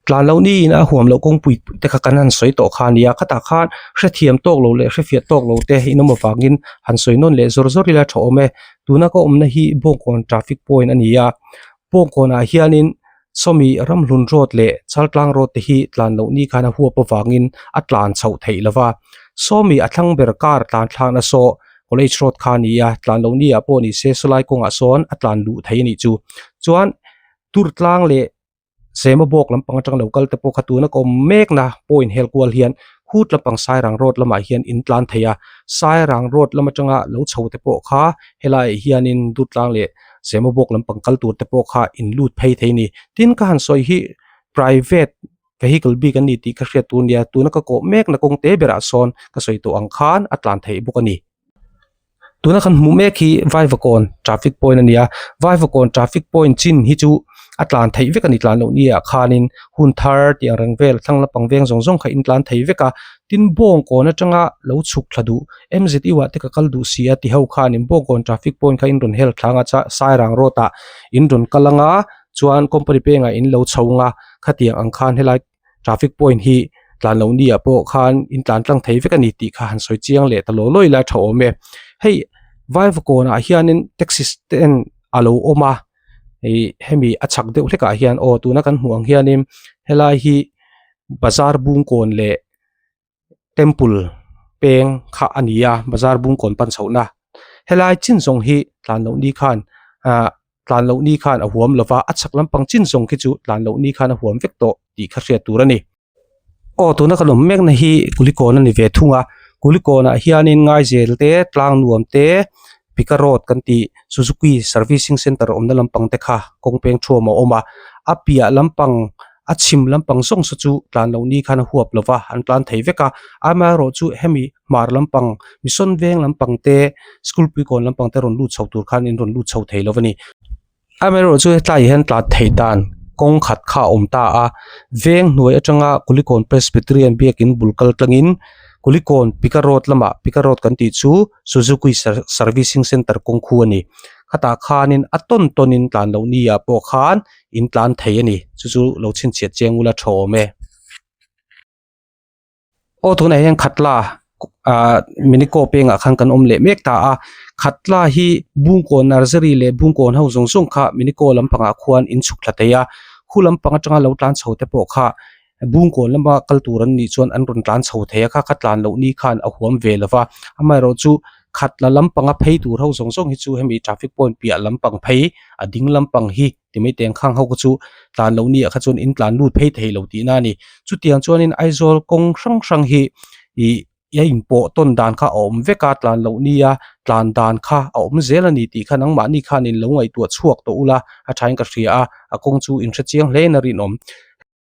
Tlan loh niin a huam loh kawngpui te kha kan han sawi tawh kha a nia khatah khan hrethiam tawk lo leh hrefiah tawk lo te in awm avangin han sawi nawn leh zawr zawr ila tha awm e tuna ka awmna hi Bawngkawn traffic point a ni a Bawngkawnah hianin sawmi Ramhlun road leh Chaltlang road te hi tlan loh ni khan a huap avangin a tlan chhoh theih lova sawmi a thlang ber car tlan thlakna saw college road kha a ni a tlan loh ni ah pawh ni se sawlai kawngah sawn a tlan luh theih a nih chu chuan Turtlang leh Zema bawk lampang atang lo kal te pawh kha tuna ka awm mek na point hel kual hian khut lampang Sairang road lamah hian in tlan thei a, Sairang road lam atanga lo chho te pawh kha helaiah hianin Durtlang leh Zema bawk lampang kal tur te pawh kha in lut phei thei a ni. Tin ka han sawi hi private vehicle bik an ni tih ka hriat tur nia tuna ka kawh mek na kawng te berah sawn ka sawi tawh ang khan a tlan theih bawk a ni. Tuna kan hmuh mek hi Vaivakawn traffic point a ni a, Vaivakawn traffic point chin hi chu a tlan theih vek a ni tlan loh ni ah khanin hun thar tih ang reng vel thlang lampang veng zawng zawng kha in tlan thei vek a, tin Bawngkawn atanga lo chhuk thla duh M Z U ah te ka kal duh si a ti ho khanin Bawngkawn traffic point kha in rawn hel thlang a cha Sairang road ah in rawn kal anga chuan company pengah in lo chho anga khatiang ang khan helai traffic point hi tlan loh ni ah pawh khan in tlan tlang thei vek a ni tih kha han sawi chiang leh ta law law ila tha awm e hei Vaivakawn ah hianin taxi stand a lo awm a ih hemi a chhak deuh hlek ah hian aw tuna kan hmuh ang hianin helai hi bazar bungkawn leh temple peng kha a ni a bazar bungkawn pan chhoh na helai chin zawng hi tlan loh ni khan ah tlan loh ni khan a huam lova a chhak lampang chin zawng khi chu tlan loh ni khan a huam vek tawh tih kha hriat tur a ni. Aw tuna kan awm mek na hi Kulikawn a ni ve thung a Kulikawn ah hianin Ngaizel te tlang nuam te Pika road kan tih Suzuki servicing center awmna lampang te kha kawng peng thuam a awm a a piah lampang a chhim lampang zawng saw chu tlan loh ni khan a huap lova an tlan thei vek a amaherawh chu hemi hmar lampang mission veng lampang te school puikawn lampang te rawn lut chho tur khan in rawn lut chho thei lo a ni amaherawh chu hetlai ah hian tlan theih dan kawng khat kha a awm ta a veng hnuai atanga kulikawn presbyterian biakin bul kal tlangin kulikawn pika road lamah pika road kan tih chu suzuki servicing center kawng khu a ni khatah khanin a tawn tawnin tlan loh ni ah pawh khan in tlan thei a ni chu chu lo chhinchhiat chiang ula tha awm e. Aw tunah hian khatla ah minico pengah khan kan awm leh mek ta a khatla hi bungkawn nursery leh bungkawn ho zawng zawng kha minico lampangah khuan in chhuk thla thei a khu lampang atanga lo tlan chho te pawh kha bungkawn lama kal tur an nih chuan an rawn tlan chho thei a kha kha tlan loh ni khan a huam ve lova amaherawh chu khat la lampanga phei tur ho zawng zawng hi chu hemi traffic point piah lampang phei a ding lampang hi ti mai teng khang ho kha chu tlan loh ni ah kha chuan in tlan lut phei thei lo tihna a ni chutiang chuanin Aizawl kawng hrang hrang hi ih a inpawh tawn dan kha a awm vek a tlan loh nia tlan dan kha a awm zel a ni tih kha nangmahni khan in lo ngaihtuah chhuak tawh ula a thain ka hria a a kawng chu in hre chiang hle in a rinawm.